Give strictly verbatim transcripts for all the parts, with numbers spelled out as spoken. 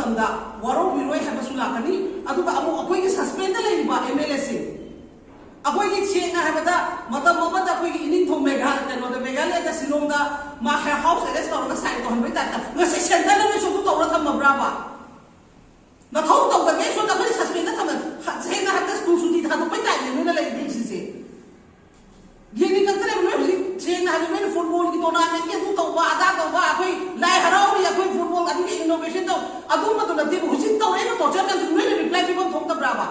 ꯃꯇꯝꯗ ꯋꯥꯔꯧꯕꯤꯔꯣꯏ ꯍꯥꯏꯕꯁꯨ ꯂꯥꯛꯀꯅꯤ꯫ ꯑꯗꯨꯒ ꯑꯃꯨꯛ ꯑꯩꯈꯣꯏꯒꯤ ꯁꯁꯄꯦꯟꯗ ꯂꯩꯔꯤꯕ ꯑꯦꯝ ꯑꯦꯜ ꯑꯦꯁꯤꯡ, ꯑꯩꯈꯣꯏꯒꯤ ꯁꯦꯡꯅ ꯍꯥꯏꯕꯗ ꯃꯇꯝ ꯑꯃꯗ ꯑꯩꯈꯣꯏꯒꯤ ꯏꯅꯤꯡꯊꯧ ꯃꯦꯘꯥ ꯀꯩꯅꯣꯗ ꯃꯦꯘꯥꯂꯌꯥꯗ ꯁꯤꯂꯣꯡꯗ ꯃꯥ ꯍꯥꯎꯁ ꯑꯦꯔꯦꯁ ꯇꯧꯔꯒ ꯁꯥꯏꯟ ꯇꯧꯍꯟꯕꯩ ꯇꯥꯏꯞꯇ ꯉꯁꯤ ꯁꯦꯟꯇꯔꯅ ꯅꯣꯏ ꯁꯣꯝꯗ ꯇꯧꯔ ꯊꯝꯃꯕ꯭ꯔꯥꯕ? ꯅꯊꯧ ꯇꯧꯗꯒꯦ ꯁꯣꯝꯗ ꯑꯩꯈꯣꯏꯅ ꯁꯁꯄꯦꯟꯗ ꯊꯝꯃ ꯁꯦꯡꯅ ꯍꯥꯏꯕꯗ ꯁ꯭ꯀꯨꯜ ꯁꯨꯇꯤ ꯊꯥꯗꯣꯛꯄꯩ ꯇꯥꯏꯞꯅꯦ ꯅꯣꯏꯅ ꯂꯩꯔꯤꯕ ꯁꯤꯁꯦ꯫ ꯌꯦꯡꯅꯤꯡꯉꯛꯇ꯭ꯔꯦꯕ ꯅꯣꯏ ꯍꯧꯖꯤꯛ ꯁꯦꯡꯅ ꯍꯥꯏꯕ ꯅꯣꯏꯅ ꯐꯨꯠꯕꯣꯜꯒꯤ ꯇꯣꯔꯅꯥꯃꯦꯟꯒꯤ ꯑꯗꯨ ꯇꯧꯕ ꯑꯗꯥ ꯇꯧꯕ ꯑꯩꯈꯣꯏ ꯂꯥꯏ ꯍꯔꯥꯎꯔꯤ ꯑꯩꯈꯣꯏ ꯐꯨꯠꯕꯣꯜ ꯑꯗꯨꯒꯤ ꯏꯅꯣꯒ꯭ꯔꯦꯁꯟ ꯇꯧ ꯑꯗꯨꯝꯕꯗꯨ ꯅꯠꯇꯦꯕ ꯍꯧꯖꯤꯛ ꯇꯧꯔꯛꯏꯕ ꯇꯣꯔꯆꯔ ꯃꯌꯥꯝꯁꯤ ꯅꯣꯏꯅ ꯔꯤꯄ꯭ꯂꯥꯏ ꯄꯤꯐꯝ ꯊꯣꯛꯇꯕ꯭ꯔꯥꯕ?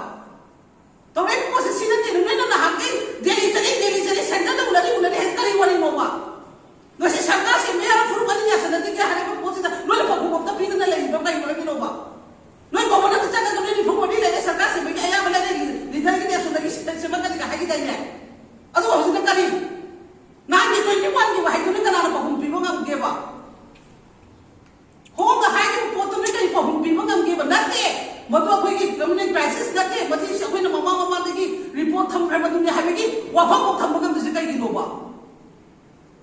ꯇꯧꯔꯛꯏꯕ ꯄꯣꯠꯁꯦ ꯁꯤ ꯅꯠꯇꯦ ꯅꯣꯏꯅ ꯅꯍꯥꯟꯈꯩ ꯗꯦꯜꯂꯤ ꯆꯠꯂꯤ ꯗꯦꯜꯂꯤ ꯆꯠꯂꯤ ꯁꯦꯟꯇꯔꯗ ꯎꯅꯔꯤ ꯎꯅꯔꯤ ꯍꯥꯏꯁꯦ ꯀꯔꯤ ꯋꯥꯔꯤꯅꯣꯕ? ꯉꯁꯤ ꯁꯔꯀꯥꯔ ꯁꯦꯝꯕ ꯌꯥꯔ ꯐꯨꯔꯨꯞ ꯑꯅꯤ ꯌꯥꯁꯟꯅꯗꯦ ꯍꯥꯏꯔꯛꯄ ꯄꯣꯠꯁꯤꯗ ꯅꯣꯏꯅ ꯄꯥꯎꯈꯨꯝ ꯑꯝꯇ ꯄꯤꯗꯅ ꯂꯩꯔꯤꯕ ꯀꯩ ꯃꯔꯝꯒꯤꯅꯣꯕ? ꯅꯣꯏ ꯒꯣꯕꯔꯅꯔꯗ ꯆꯠꯂꯒ ꯅꯣꯏ ꯅꯤꯐꯨ ꯃꯔꯤ ꯂꯩꯔꯦ ꯁꯔꯀꯥꯔ ꯁꯦꯝꯕꯒꯤ ꯑꯌꯥꯕ ꯂꯩꯔꯦ ꯂꯤꯗꯔꯒꯤꯗꯤ ꯑꯁꯣꯝꯗꯒꯤ ꯁꯦꯝꯃꯛꯀꯅꯤꯒ ꯍꯥꯏꯈꯤꯗꯥꯏꯅꯦ? ꯑꯗꯨꯒ ꯍꯧꯖꯤꯛꯅ ꯀꯔꯤ? ꯅꯍꯥꯟꯒꯤ ꯇ꯭ꯋꯦꯟꯇꯤ ꯋꯥꯟꯒꯤ ꯋꯥꯍꯩꯗꯨꯅ ꯀꯅꯥꯅ ꯄꯥꯎꯈꯨꯝ ꯄꯤꯕ ꯉꯝꯒꯦꯕ? ꯍꯣꯝꯗ ꯍꯥꯏꯔꯤꯕ ꯄꯣꯠꯇꯨꯅ ꯀꯔꯤ ꯄꯥꯎꯈꯨꯝ ꯄꯤꯕ ꯉꯝꯒꯦꯕ? ꯅꯠꯇꯦ, ꯃꯗꯨ ꯑꯩꯈꯣꯏꯒꯤ ꯀꯝꯃ꯭ꯌꯨꯅꯤꯇꯤ ꯀ꯭ꯔꯥꯏꯁꯤꯁ ꯅꯠꯇꯦ, ꯃꯁꯤ ꯑꯩꯈꯣꯏꯅ ꯃꯃꯥ ꯃꯃꯥꯡꯗꯒꯤ ꯔꯤꯄꯣꯔꯠ ꯊꯝꯈ꯭ꯔꯕꯗꯨꯅꯤ ꯍꯥꯏꯕꯒꯤ ꯋꯥꯐꯝ ꯐꯥꯎ ꯊꯝꯕ ꯉꯝꯗ꯭ꯔꯤꯁꯦ ꯀꯩꯒꯤꯅꯣꯕ?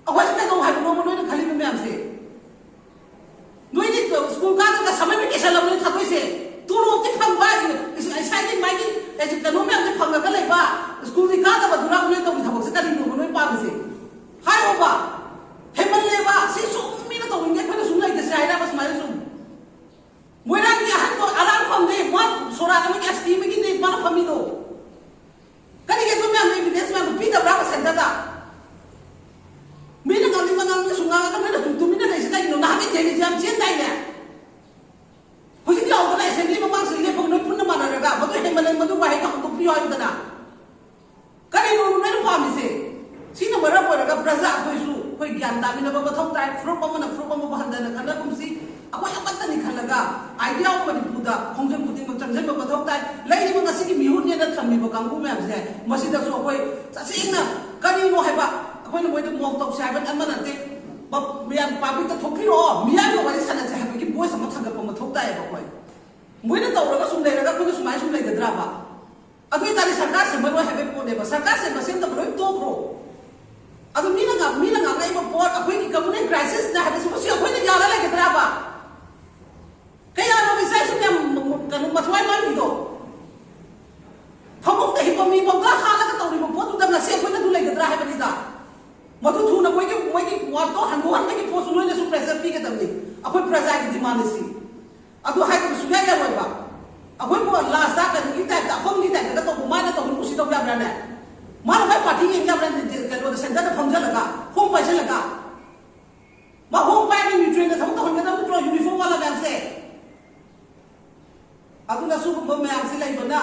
ꯑꯩꯈꯣꯏꯁꯦ ꯀꯩꯗꯧ ꯍꯥꯏꯕꯅꯣꯕ ꯅꯣꯏꯅ ꯈꯜꯂꯤꯕ ꯃꯌꯥꯝꯁꯦ? ꯅꯣꯏꯗꯤ ꯁ꯭ꯀꯨꯜ ꯀꯥꯗꯒ ꯁꯝꯃꯔ ꯚꯦꯀꯦꯁꯟ ꯑꯃꯅ ꯊꯥꯗꯣꯛꯏꯁꯦ, ꯇꯣꯂꯣꯞꯇꯤ ꯐꯪꯕ, ꯏꯁꯥꯒꯤ ꯃꯥꯒꯤ ꯀꯩꯅꯣ ꯃꯌꯥꯝꯗꯤ ꯐꯪꯉꯒ ꯂꯩꯕ, ꯁ꯭ꯀꯨꯜꯗꯤ ꯀꯥꯗꯕꯗꯨꯅ ꯅꯣꯏ ꯇꯧꯔꯤ ꯊꯕꯛꯁꯦ ꯀꯔꯤꯅꯣꯕ ꯅꯣꯏ ꯄꯥꯝꯃꯤꯁꯦ? ꯍꯥꯏꯌꯣꯕ, ꯍꯦꯟꯃꯜꯂꯦꯕ꯫ ꯁꯤ ꯁꯨꯝ ꯃꯤꯅ ꯇꯧꯅꯤꯡꯗꯦ ꯑꯩꯈꯣꯏꯅ ꯁꯨꯝ ꯂꯩꯒꯁꯦ ꯍꯥꯏꯔꯕ ꯁꯨꯃꯥꯏꯅ ꯁꯨꯝ ꯃꯣꯏꯔꯥꯡꯒꯤ ꯑꯍꯟꯗꯣ ꯑꯔꯥꯡ ꯐꯝꯗꯦ, ꯃꯥ ꯁꯣꯔꯥꯠ ꯑꯃꯒꯤ ꯑꯁꯇꯤ ꯑꯃꯒꯤꯅꯦ ꯃꯥꯅ ꯐꯝꯃꯤꯗꯣ꯫ ꯀꯔꯤꯒꯤ ꯑꯗꯨ ꯃꯌꯥꯝꯗꯣ ꯏꯕꯤꯗꯦꯟꯁ ꯃꯌꯥꯝꯗꯣ ꯄꯤꯗꯕ꯭ꯔꯥꯕ ꯁꯦꯟꯇꯔꯗ? ꯃꯤꯅ ꯉꯥꯡꯅꯤꯡꯕ ꯉꯥꯡꯕꯁꯨ ꯉꯥꯡꯉꯒ ꯅꯣꯏꯅ ꯁꯨꯝ ꯇꯨꯃꯤꯟꯅ ꯂꯩꯁꯤ ꯀꯩꯒꯤꯅꯣ? ꯅꯍꯥꯟꯒꯩ ꯗꯦꯜꯂꯤꯁꯦ ꯌꯥꯝ ꯆꯦꯟꯗꯥꯏꯅꯦ? ꯍꯧꯖꯤꯛ ꯂꯥꯎꯕꯅ ꯑꯦꯁꯦꯝꯕ꯭ꯂꯤ ꯃꯃꯥꯡꯁꯤꯗ ꯂꯦꯞꯄꯒ ꯅꯣꯏ ꯄꯨꯟꯅ ꯃꯥꯟꯅꯔꯒ ꯃꯗꯨ ꯍꯦꯟꯃꯜꯂꯦ, ꯃꯗꯨ ꯋꯥꯍꯩꯗꯣ ꯍꯟꯗꯣꯛꯄꯤꯌꯨ ꯍꯥꯏꯕꯗꯅ꯫ ꯀꯔꯤꯅꯣ ꯅꯣꯏꯅ ꯄꯥꯝꯃꯤꯁꯦ? ꯁꯤꯅ ꯃꯔꯝ ꯑꯣꯏꯔꯒ ꯄ꯭ꯔꯖꯥ ꯑꯩꯈꯣꯏꯁꯨ ꯑꯩꯈꯣꯏ ꯒ꯭ꯌꯥꯟ ꯇꯥꯃꯤꯟꯅꯕ ꯃꯊꯧ ꯇꯥꯏ꯫ ꯐꯨꯔꯨꯞ ꯑꯃꯅ ꯐꯨꯔꯨꯞ ꯑꯃꯕꯨ ꯍꯟꯊꯅ ꯈꯟꯅꯒꯨꯝꯁꯤ꯫ ꯑꯩꯈꯣꯏ ꯑꯃꯠꯇꯅꯤ ꯈꯜꯂꯒ ꯑꯥꯏꯗꯤꯌꯥ ꯑꯣꯐ ꯃꯅꯤꯄꯨꯔꯗ ꯈꯣꯡꯖꯪ ꯈꯨꯗꯤꯡꯃꯛ ꯆꯪꯁꯤꯟꯕ ꯃꯊꯧ ꯇꯥꯏ꯫ ꯂꯩꯔꯤꯕ ꯉꯁꯤꯒꯤ ꯃꯤꯍꯨꯠꯅꯦꯅ ꯊꯝꯃꯤꯕ ꯀꯥꯡꯕꯨ ꯃꯌꯥꯝꯁꯦ ꯃꯁꯤꯗꯁꯨ ꯑꯩꯈꯣꯏ ꯇꯁꯦꯡꯅ ꯀꯔꯤꯅꯣ ꯍꯥꯏꯕ ꯑꯩꯈꯣꯏꯅ ꯃꯣꯏꯗ ꯃꯣꯛ ꯇꯧꯁꯦ ꯍꯥꯏꯕ ꯑꯃ ꯅꯠꯇꯦ꯫ ꯃ-, ꯃꯌꯥꯝ ꯄꯥꯕ꯭ꯂꯤꯛꯇ ꯊꯣꯛꯄꯤꯔꯛꯑꯣ, ꯃꯤꯌꯥꯝꯒ ꯋꯥꯔꯤ ꯁꯥꯟꯅꯁꯦ ꯍꯥꯏꯕꯒꯤ ꯚꯣꯏꯁ ꯑꯃ ꯊꯥꯡꯒꯠꯄ ꯃꯊꯧ ꯇꯥꯏꯌꯦꯕ ꯑꯩꯈꯣꯏ꯫ ꯃꯣꯏꯅ ꯇꯧꯔꯒ ꯁꯨꯝ ꯂꯩꯔꯒ ꯑꯩꯈꯣꯏꯅ ꯁꯨꯃꯥꯏꯅ ꯁꯨꯝ ꯂꯩꯒꯗ꯭ꯔꯕ? ꯑꯗꯨ ꯑꯣꯏꯇꯥꯔꯗꯤ ꯁꯔꯀꯥꯔ ꯁꯦꯝꯕ ꯂꯣꯏ ꯍꯥꯏꯕꯩ ꯄꯣꯠꯅꯦꯕ꯫ ꯁꯔꯀꯥꯔ ꯁꯦꯝꯕ ꯁꯦꯝꯗꯕ ꯂꯣꯏ ꯇꯣꯛꯈ꯭ꯔꯣ꯫ ꯑꯗꯨ ꯃꯤꯅ ꯉꯥ-, ꯃꯤꯅ ꯉꯥꯡꯅꯔꯤꯕ ꯄꯣꯠ ꯑꯩꯈꯣꯏꯒꯤ ꯀꯝꯃ꯭ꯌꯨꯅꯤꯇꯤ ꯀ꯭ꯔꯥꯏꯁꯤꯁꯅꯦ ꯍꯥꯏꯕꯁꯤꯕꯨ ꯁꯤ ꯑꯩꯈꯣꯏꯅ ꯌꯥꯜꯂ ꯂꯩꯒꯗ꯭ꯔꯕ? ꯀꯌꯥꯅꯣ ꯏꯆꯥ ꯏꯁꯨ ꯃꯌꯥꯝ ꯀꯩꯅꯣ ꯃꯊ꯭ꯋꯥꯏ ꯃꯥꯡꯉꯤꯗꯣ? ꯐꯃꯨꯡꯗ ꯍꯤꯞꯄ ꯃꯤ ꯃꯪꯒ ꯍꯥꯜꯂꯒ ꯇꯧꯔꯤꯕ ꯄꯣꯠꯇꯨꯗ ꯉꯁꯤ ꯑꯩꯈꯣꯏꯅ ꯑꯗꯨ ꯂꯩꯒꯗ꯭ꯔꯥ ꯍꯥꯏꯕꯅꯤꯗ꯫ ꯃꯗꯨ ꯊꯨꯅ ꯃꯣꯏꯒꯤ ꯃꯣꯏꯒꯤ ꯋꯥꯠꯇꯣ ꯍꯟꯗꯣꯛꯍꯟꯕꯒꯤ ꯄꯣꯠꯁꯨ ꯅꯣꯏꯅꯁꯨ ꯄ꯭ꯔꯦꯁꯔ ꯄꯤꯒꯗꯕꯅꯤ꯫ ꯑꯩꯈꯣꯏ ꯄ꯭ꯔꯖꯥꯒꯤ ꯗꯤꯃꯥꯟ ꯑꯁꯤ ꯑꯗꯨ ꯍꯥꯏꯗꯕ ꯁꯨꯡꯌꯥ ꯌꯥꯔꯣꯏꯕ꯫ ꯑꯩꯈꯣꯏꯕꯨ ꯂꯥꯁꯇ ꯀꯩꯅꯣꯒꯤ ꯇꯥꯏꯞꯇ, ꯑꯄꯪꯒꯤ ꯇꯥꯏꯞꯇꯒ ꯇꯧꯕ, ꯃꯥꯅ ꯇꯧꯍꯟꯕ ꯎꯁꯤꯠꯇꯧ ꯌꯥꯕ꯭ꯔꯥꯅꯦ? ꯃꯥꯅ ꯃꯥꯏ ꯄꯥꯔꯇꯤ ꯌꯦꯡ ꯌꯥꯕ꯭ꯔꯥꯅꯦ? ꯀꯩꯅꯣꯗ ꯁꯦꯟꯇꯔꯗ ꯐꯝꯖꯜꯂꯒ, ꯐꯣꯝ ꯄꯥꯏꯁꯜꯂꯒ, ꯃꯥ ꯍꯣꯝ ꯄꯥꯏꯔꯗꯤ ꯅ꯭ꯌꯨꯇ꯭ꯔꯦꯟꯗ ꯊꯕꯛ ꯇꯧꯍꯟꯒꯗꯕ ꯅꯠꯇ꯭ꯔꯣ? ꯌꯨꯅꯤꯐꯣꯔꯝ ꯋꯥꯂꯥ ꯃꯌꯥꯝꯁꯦ꯫ ꯑꯗꯨꯅ ꯁꯤꯒꯨꯝꯕ ꯃꯌꯥꯝꯁꯤ ꯂꯩꯕꯅ,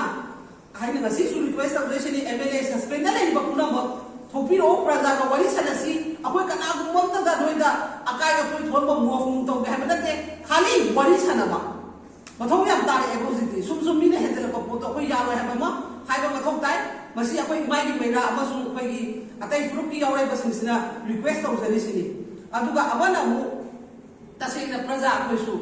ꯑꯩꯅ ꯉꯁꯤꯁꯨ request ꯇꯧꯖꯔꯤꯁꯤꯅꯤ, M L A suspend ꯂꯩꯔꯤꯕ ꯄꯨꯝꯅꯃꯛ ꯊꯣꯛꯄꯤꯔꯛꯑꯣ, ꯄ꯭ꯔꯖꯥꯒ ꯋꯥꯔꯤ ꯁꯥꯟꯅꯁꯤ꯫ ꯑꯩꯈꯣꯏ ꯀꯅꯥꯒꯨꯝꯕ ꯑꯝꯇꯗ ꯅꯣꯏꯗ ꯑꯀꯥꯏ ꯑꯇꯣꯏ ꯊꯣꯛꯍꯟꯕ ꯃꯣꯐ ꯅꯨꯡ ꯇꯧꯗꯦ ꯍꯥꯏꯕ ꯅꯠꯇꯦ, ꯈꯥꯂꯤ ꯋꯥꯔꯤ ꯁꯥꯟꯅꯕ ꯃꯊꯧ ꯌꯥꯝ ꯇꯥꯔꯛꯑꯦꯕ ꯍꯧꯖꯤꯛꯇꯤ꯫ ꯁꯨꯝ ꯁꯨꯝ ꯃꯤꯅ ꯍꯦꯟꯖꯜꯂꯛꯄ ꯄꯣꯠꯇꯣ ꯑꯩꯈꯣꯏ ꯌꯥꯔꯣꯏ ꯍꯥꯏꯕ ꯑꯃ ꯍꯥꯏꯕ ꯃꯊꯧ ꯇꯥꯏ꯫ ꯃꯁꯤ ꯑꯩꯈꯣꯏ ꯏꯃꯥꯒꯤ ꯃꯩꯔꯥ ꯑꯃꯁꯨꯡ ꯑꯩꯈꯣꯏꯒꯤ ꯑꯇꯩ ꯐꯨꯔꯨꯞꯀꯤ ꯌꯥꯎꯔꯛꯏꯕꯁꯤꯡꯁꯤꯅ ꯔꯤꯀ꯭ꯋꯦꯁ ꯇꯧꯖꯔꯤꯁꯤꯅꯤ꯫ ꯑꯗꯨꯒ ꯑꯃꯅ ꯑꯃꯨꯛ ꯇꯁꯦꯡꯅ ꯄ꯭ꯔꯖꯥ ꯑꯩꯈꯣꯏꯁꯨ,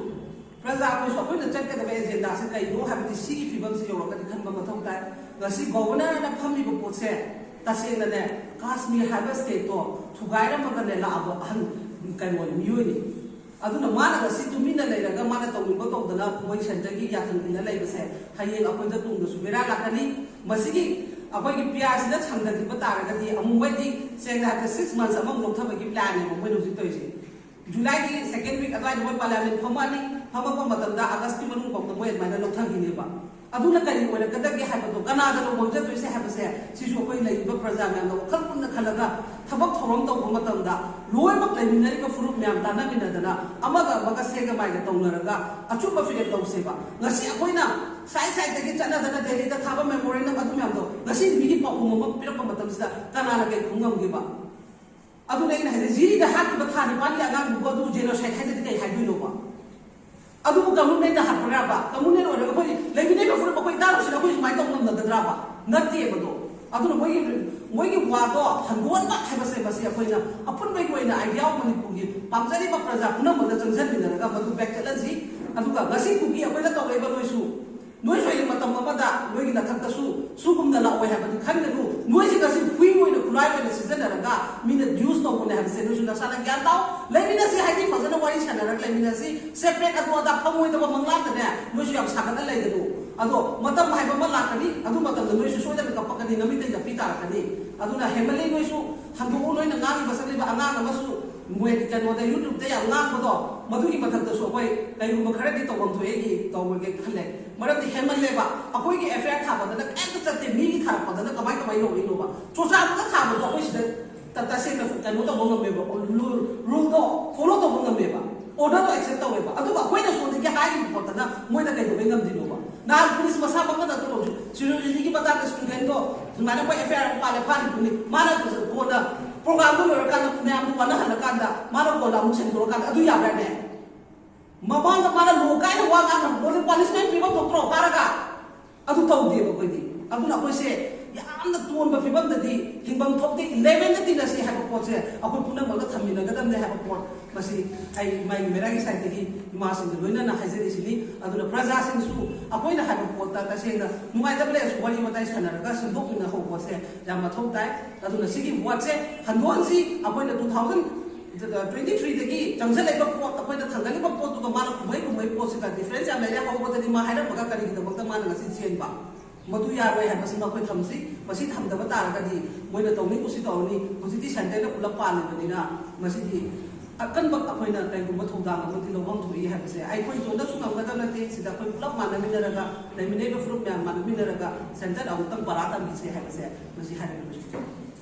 ꯄ꯭ꯔꯖꯥ ꯑꯩꯈꯣꯏꯁꯨ ꯑꯩꯈꯣꯏꯅ ꯆꯠꯀꯗꯕ ꯑꯦꯖꯦꯟꯗꯥꯁꯦ ꯀꯩꯅꯣ ꯍꯥꯏꯕꯗꯤ ꯁꯤꯒꯤ ꯐꯤꯕꯝꯁꯤ ꯌꯧꯔꯛꯀꯅꯤ ꯈꯟꯕ ꯃꯊꯧ ꯇꯥꯏ꯫ ꯉꯁꯤ ꯒꯣꯕꯔꯅꯔꯅ ꯐꯝꯃꯤꯕ ꯄꯣꯠꯁꯦ ꯇꯁꯦꯡꯅꯅꯦ, ꯀꯥꯁꯃꯤꯔ ꯍꯥꯏꯕ ꯁ꯭ꯇꯦꯠꯇꯣ ꯊꯨꯒꯥꯏꯔꯝꯃꯒꯅꯦ ꯂꯥꯛꯑꯕ ꯑꯍꯟ ꯀꯩꯅꯣꯅꯤ, ꯃꯤꯑꯣꯏꯅꯤ꯫ ꯑꯗꯨꯅ ꯃꯥꯅ ꯉꯁꯤ ꯇꯨꯃꯤꯟꯅ ꯂꯩꯔꯒ ꯃꯥꯅ ꯇꯧꯅꯤꯡꯕ ꯇꯧꯗꯅ ꯃꯣꯏ ꯁꯦꯟꯇꯔꯒꯤ ꯌꯥꯊꯪ ꯏꯜꯂ ꯂꯩꯕꯁꯦ ꯍꯌꯦꯡ ꯑꯩꯈꯣꯏꯗ ꯇꯨꯡꯗꯁꯨ ꯕꯦꯔꯥ ꯂꯥꯛꯀꯅꯤ꯫ ꯃꯁꯤꯒꯤ ꯑꯩꯈꯣꯏꯒꯤ ꯄꯤ ꯑꯥꯔ ꯁꯤꯗ ꯁꯪꯗꯈꯤꯕ ꯇꯥꯔꯒꯗꯤ ꯑꯃꯨꯛ ꯃꯣꯏꯗꯤ ꯁꯦꯡꯅ ꯍꯥꯏꯔꯕꯗ ꯁꯤꯛꯁ ꯃꯟꯁ ꯑꯃꯃꯨꯛ ꯂꯧꯊꯕꯒꯤ ꯄ꯭ꯂꯥꯟꯅꯦꯕ ꯃꯣꯏꯅ ꯍꯧꯖꯤꯛ ꯇꯧꯔꯤꯁꯦ꯫ ꯖꯨꯂꯥꯏꯒꯤ ꯁꯦꯀꯦꯟ ꯋꯤꯛ ꯑꯗꯨꯋꯥꯏꯗ ꯃꯣꯏ ꯄꯥꯔꯂꯤꯌꯥꯃꯦꯟ ꯐꯝꯃꯛꯑꯅꯤ꯫ ꯐꯝꯃꯛꯄ ꯃꯇꯝꯗ ꯑꯥꯒꯁꯀꯤ ꯃꯅꯨꯡ ꯐꯥꯎꯗ ꯃꯣꯏ ꯑꯗꯨꯃꯥꯏꯅ ꯂꯧꯊꯈꯤꯅꯦꯕ꯫ ꯑꯗꯨꯅ ꯀꯔꯤ ꯑꯣꯏꯔꯛꯀꯗꯒꯦ ꯍꯥꯏꯕꯗꯣ, ꯀꯅꯥꯗꯅꯣ ꯃꯥꯡꯖꯗꯣꯏꯁꯦ ꯍꯥꯏꯕꯁꯦ ꯁꯤꯁꯨ ꯑꯩꯈꯣꯏ ꯂꯩꯔꯤꯕ ꯄ꯭ꯔꯖꯥ ꯃꯌꯥꯝꯅ ꯋꯥꯈꯜ ꯄꯨꯟꯅ ꯈꯜꯂꯒ ꯊꯕꯛ ꯊꯧꯔꯝ ꯇꯧꯕ ꯃꯇꯝꯗ ꯂꯣꯏꯅꯃꯛ ꯂꯩꯃꯤꯟꯅꯔꯤꯕ ꯐꯨꯔꯨꯞ ꯃꯌꯥꯝ ꯇꯥꯟꯅꯃꯤꯟꯅꯗꯅ ꯑꯃꯒ ꯑꯃꯒ ꯁꯦꯒ ꯃꯥꯏꯒ ꯇꯧꯅꯔꯒ ꯑꯆꯨꯝꯕ ꯐꯤꯔꯦꯞ ꯂꯧꯁꯦꯕ꯫ ꯉꯁꯤ ꯑꯩꯈꯣꯏꯅ ꯁꯥꯏꯠ ꯁꯥꯏꯠꯇꯒꯤ ꯆꯠꯅꯗꯅ ꯗꯦꯜꯂꯤꯗ ꯊꯥꯕ ꯃꯦꯃꯣꯔꯦꯟꯗꯝ ꯑꯗꯨ ꯃꯌꯥꯝꯗꯣ ꯉꯁꯤ ꯃꯤꯒꯤ ꯄꯥꯎꯈꯨꯝ ꯑꯃ ꯄꯤꯔꯛꯄ ꯃꯇꯝꯁꯤꯗ ꯀꯅꯥꯅ ꯀꯩ ꯈꯨꯝ ꯉꯝꯒꯦꯕ? ꯑꯗꯨꯅ ꯑꯩꯅ ꯍꯥꯏꯗꯤ ꯖꯤꯔꯤꯗ ꯍꯥꯠꯈꯤꯕ ꯊꯥ ꯅꯤꯄꯥꯟꯒꯤ ꯑꯉꯥꯡꯗꯨꯕꯨ ꯑꯗꯨ ꯖꯦꯅꯣꯁꯥꯏꯠ ꯍꯥꯏꯗꯗꯤ ꯀꯩ ꯍꯥꯏꯗꯣꯏꯅꯣꯕ? ꯑꯗꯨꯕꯨ ꯀꯃꯨꯅꯦꯜꯗ ꯍꯥꯠꯄ꯭ꯔꯕ? ꯀꯃꯨꯅꯦꯜ ꯑꯣꯏꯔꯒ ꯑꯩꯈꯣꯏ ꯂꯩꯃꯤꯟꯅꯔꯤꯕ ꯐꯨꯔꯨꯞ ꯑꯩꯈꯣꯏ ꯏꯇꯥꯔꯨꯁꯤꯅ ꯑꯩꯈꯣꯏ ꯁꯨꯃꯥꯏꯅ ꯇꯧꯕ ꯉꯝꯅꯒꯗ꯭ꯔꯕ? ꯅꯠꯇꯦꯕꯗꯣ꯫ ꯑꯗꯨꯅ ꯃꯣꯏꯒꯤ, ꯃꯣꯏꯒꯤ ꯋꯥꯗꯣ ꯍꯟꯗꯣꯛꯍꯟꯕ ꯍꯥꯏꯕꯁꯦ ꯃꯁꯤ ꯑꯩꯈꯣꯏꯅ ꯑꯄꯨꯟꯕꯒꯤ ꯑꯣꯏꯅ ꯑꯥꯏꯗꯤꯌꯥ ꯑꯣꯐ ꯃꯅꯤꯄꯨꯔꯒꯤ ꯄꯥꯝꯖꯔꯤꯕ ꯄ꯭ꯔꯖꯥ ꯄꯨꯝꯅꯃꯛꯅ ꯆꯪꯁꯤꯟꯃꯤꯟꯅꯔꯒ ꯃꯗꯨ ꯕꯦꯛ ꯆꯠꯍꯟꯁꯤ꯫ ꯑꯗꯨꯒ ꯉꯁꯤ ꯀꯨꯀꯤ ꯑꯩꯈꯣꯏꯅ ꯇꯧꯔꯛꯏꯕ ꯅꯣꯏꯁꯨ ꯅꯣꯏꯁꯨ ꯍꯌꯦꯡ ꯃꯇꯝ ꯑꯃꯗ ꯅꯣꯏꯒꯤ ꯅꯊꯛꯇꯁꯨ ꯁꯤꯒꯨꯝꯅ ꯂꯥꯛꯑꯣꯏ ꯍꯥꯏꯕꯗꯤ ꯈꯟꯒꯅꯨ꯫ ꯅꯣꯏꯁꯤ ꯉꯁꯤ ꯍꯨꯏ ꯑꯣꯏꯅ ꯈꯨꯠꯂꯥꯏ ꯑꯣꯏꯅ ꯁꯤꯖꯤꯟꯅꯔꯒ ꯃꯤꯅ ꯗ꯭ꯌꯨꯁ ꯇꯧꯕꯅꯦ ꯍꯥꯏꯕꯁꯦ ꯅꯣꯏꯁꯨ ꯅꯁꯥꯅ ꯒ꯭ꯌꯥꯟ ꯇꯥꯎ꯫ ꯂꯩꯃꯤꯟꯅꯁꯤ ꯍꯥꯏꯗꯤ ꯐꯖꯅ ꯋꯥꯔꯤ ꯁꯥꯟꯅꯔꯒ ꯂꯩꯃꯤꯟꯅꯁꯤ꯫ ꯁꯦꯄꯔꯦꯠ ꯑꯗꯨ ꯑꯗꯥ ꯐꯪꯉꯣꯏꯗꯕ ꯃꯪꯂꯥꯟꯗꯅꯦ ꯅꯣꯏꯁꯨ ꯌꯥꯝ ꯁꯥꯒꯠꯅ ꯂꯩꯒꯅꯨ꯫ ꯑꯗꯣ ꯃꯇꯝ ꯍꯥꯏꯕ ꯑꯃ ꯂꯥꯛꯀꯅꯤ, ꯑꯗꯨ ꯃꯇꯝꯗ ꯅꯣꯏꯁꯨ ꯁꯣꯏꯗꯅ ꯀꯞꯄꯛꯀꯅꯤ, ꯅꯃꯤꯠꯇꯩ ꯅꯥꯄꯤ ꯇꯥꯔꯛꯀꯅꯤ꯫ ꯑꯗꯨꯅ ꯍꯦꯟꯃꯜꯂꯤ ꯅꯣꯏꯁꯨ꯫ ꯍꯟꯗꯣꯛꯎ꯫ ꯅꯣꯏꯅ ꯉꯥꯡꯉꯤꯕ ꯆꯠꯂꯤꯕ ꯑꯉꯥꯡ ꯑꯃꯁꯨ ꯃꯣꯏ ꯀꯩꯅꯣꯗ YouTube-ꯇ ꯌꯥꯝ ꯉꯥꯡꯕꯗꯣ, ꯃꯗꯨꯒꯤ ꯃꯊꯛꯇꯁꯨ ꯑꯩꯈꯣꯏ ꯀꯩꯒꯨꯝꯕ ꯈꯔꯗꯤ ꯇꯧꯐꯝ ꯊꯣꯛꯑꯦ, ꯑꯩ ꯇꯧꯔꯒꯦ ꯈꯜꯂꯦ꯫ ꯃꯔꯝꯗꯤ ꯍꯦꯟꯃꯜꯂꯦꯕ꯫ ꯑꯩꯈꯣꯏꯒꯤ FIR ꯊꯥꯕꯗꯅ ꯀꯩꯝꯇ ꯆꯠꯇꯦ, ꯃꯤꯒꯤ ꯊꯥꯔꯛꯄꯗꯅ ꯀꯃꯥꯏ ꯀꯃꯥꯏ ꯂꯧꯔꯤꯅꯣꯕ? ꯆꯨꯔꯆꯥꯟꯄꯨꯔꯗ ꯊꯥꯕꯗꯣ ꯑꯩꯈꯣꯏ ꯁꯤꯗ ꯇ-, ꯇꯁꯦꯡꯅ ꯀꯩꯅꯣ ꯇꯧꯕ ꯉꯝꯃꯦꯕ, ꯔꯨꯜ, ꯔꯨꯜꯗꯣ ꯐꯣꯂꯣ ꯇꯧꯕ ꯉꯝꯃꯦꯕ, ꯑꯣꯔꯗꯔꯗꯣ ꯑꯦꯛꯁꯦꯞ ꯇꯧꯋꯦꯕ꯫ ꯑꯗꯨꯒ ꯑꯩꯈꯣꯏꯅ ꯁꯣꯝꯗꯒꯤ ꯍꯥꯏꯔꯤꯕ ꯄꯣꯠꯇꯅ ꯃꯣꯏꯅ ꯀꯩꯗꯧꯕꯩ ꯉꯝꯗꯣꯏꯅꯣꯕ? ꯅꯍꯥꯟ ꯄꯨꯂꯤꯁ ꯃꯁꯥꯃꯛꯅ ꯅꯠꯇ꯭ꯔꯣ ꯁꯤꯔꯣꯏ ꯂꯤꯂꯤꯒꯤ ꯃꯇꯥꯡꯗ ꯁ꯭ꯇꯨꯗꯦꯟꯗꯣ ꯁꯨꯃꯥꯏꯅ ꯑꯩꯈꯣꯏ FIR ꯑꯃ ꯄꯥꯜꯂꯦ, ꯐꯥꯔꯤꯕꯅꯤ, ꯃꯥꯅ ꯀꯣꯟꯅ ꯄ꯭ꯔꯣꯒ꯭ꯔꯥꯝꯗꯣ ꯂꯣꯏꯔꯀꯥꯟꯗ ꯃꯌꯥꯝꯗꯣ ꯋꯥꯅꯍꯜꯂꯀꯥꯟꯗ ꯃꯥꯅ ꯀꯣꯟꯅ ꯑꯃꯨꯛ ꯁꯦꯡꯗꯣꯔꯀꯥꯟꯗ ꯑꯗꯨ ꯌꯥꯕ꯭ꯔꯥꯅꯦ? ꯃꯃꯥꯡꯗ ꯃꯥꯅ ꯂꯣ ꯀꯥꯏꯅ ꯋꯥ ꯉꯥꯡꯈ꯭ꯔꯕ ꯄꯣꯠꯁꯦ ꯄꯥꯅꯤꯁꯃꯦꯟ ꯄꯤꯐꯝ ꯊꯣꯛꯇ꯭ꯔꯣ ꯐꯥꯔꯒ? ꯑꯗꯨ ꯇꯧꯗꯦꯕ ꯑꯩꯈꯣꯏꯗꯤ꯫ ꯑꯗꯨꯅ ꯑꯩꯈꯣꯏꯁꯦ ꯌꯥꯝꯅ ꯇꯣꯟꯕ ꯐꯤꯕꯝꯗꯗꯤ ꯍꯤꯡꯐꯝ ꯊꯣꯛꯇꯦ꯫ ꯏꯂꯦꯚꯦꯟꯗ ꯇꯤꯟꯅꯁꯤ ꯍꯥꯏꯕ ꯄꯣꯠꯁꯦ ꯑꯩꯈꯣꯏ ꯄꯨꯝꯅꯃꯛꯅ ꯊꯝꯃꯤꯟꯅꯒꯗꯕꯅꯦ ꯍꯥꯏꯕ ꯄꯣꯠ, ꯃꯁꯤ ꯑꯩ ꯃꯥꯏ ꯃꯦꯔꯥꯒꯤ ꯁꯥꯏꯠꯇꯒꯤ ꯏꯃꯥꯁꯤꯡꯒ ꯂꯣꯏꯅꯅ ꯍꯥꯏꯖꯔꯤꯁꯤꯅꯤ꯫ ꯑꯗꯨꯅ ꯄ꯭ꯔꯖꯥꯁꯤꯡꯁꯨ ꯑꯩꯈꯣꯏꯅ ꯍꯥꯏꯕ ꯄꯣꯠꯇ ꯇꯁꯦꯡꯅ ꯅꯨꯡꯉꯥꯏꯇꯕ ꯂꯩꯔꯁꯨ ꯋꯥꯔꯤ ꯋꯥꯇꯥꯏ ꯁꯥꯟꯅꯔꯒ ꯁꯦꯝꯗꯣꯛꯃꯤꯟꯅꯍꯧꯕꯁꯦ ꯌꯥꯝ ꯃꯊꯧ ꯇꯥꯏ꯫ ꯑꯗꯨꯅ ꯁꯤꯒꯤ ꯋꯥꯔꯗꯁꯦ ꯍꯟꯗꯣꯛꯍꯟꯁꯤ꯫ ꯑꯩꯈꯣꯏꯅ two thousand twenty three-ꯗꯒꯤ ꯆꯪꯁꯤꯜꯂꯛꯏꯕ ꯄꯣꯠ, ꯑꯩꯈꯣꯏꯅ ꯊꯥꯡꯒꯠꯂꯤꯕ ꯄꯣꯠꯇꯨꯒ ꯃꯥꯅ ꯀꯨꯝꯍꯩ ꯀꯨꯝꯍꯩ ꯄꯣꯠꯁꯤꯒ difference ꯌꯥꯝ ꯂꯩꯔꯦ꯫ ꯍꯧꯕꯗꯗꯤ ꯃꯥ ꯍꯥꯏꯔꯝꯃꯒ ꯀꯔꯤꯒꯤꯗꯃꯛꯇ ꯃꯥꯅ ꯉꯁꯤ ꯆꯦꯟꯕ? ꯃꯗꯨ ꯌꯥꯔꯣꯏ ꯍꯥꯏꯕꯁꯤꯃ ꯑꯩꯈꯣꯏ ꯊꯝꯁꯤ꯫ ꯃꯁꯤ ꯊꯝꯗꯕ ꯇꯥꯔꯒꯗꯤ ꯃꯣꯏꯅ ꯇꯧꯅꯤꯡ ꯀꯨꯁꯤ ꯇꯧꯔꯅꯤ꯫ ꯍꯧꯖꯤꯛꯇꯤ centre-ꯅ ꯄꯨꯂꯞ ꯄꯥꯜꯂꯤꯕꯅꯤꯅ ꯃꯁꯤꯗꯤ ꯑꯀꯟꯕ ꯑꯩꯈꯣꯏꯅ ꯀꯔꯤꯒꯨꯝꯕ ꯊꯧꯗꯥꯡ ꯑꯃꯗꯤ ꯂꯧꯐꯝ ꯊꯣꯛꯏ ꯍꯥꯏꯕꯁꯦ ꯑꯩꯈꯣꯏ ꯏꯇꯣꯝꯇꯁꯨ ꯉꯝꯒꯗꯕ ꯅꯠꯇꯦ꯫ ꯁꯤꯗ ꯑꯩꯈꯣꯏ ꯄꯨꯂꯞ ꯃꯥꯟꯅꯃꯤꯟꯅꯔꯒ, ꯂꯩꯃꯤꯟꯅꯔꯤꯕ ꯐꯨꯔꯨꯞ ꯃꯌꯥꯝ ꯃꯥꯟꯅꯃꯤꯟꯅꯔꯒ centre ꯑꯃꯨꯛꯇꯪ ꯄꯔꯥ ꯇꯝꯕꯤꯁꯦ ꯍꯥꯏꯕꯁꯦ ꯃꯁꯤ ꯍꯥꯏꯔꯒ ꯂꯣꯏꯁꯤꯟꯖꯔꯒꯦ꯫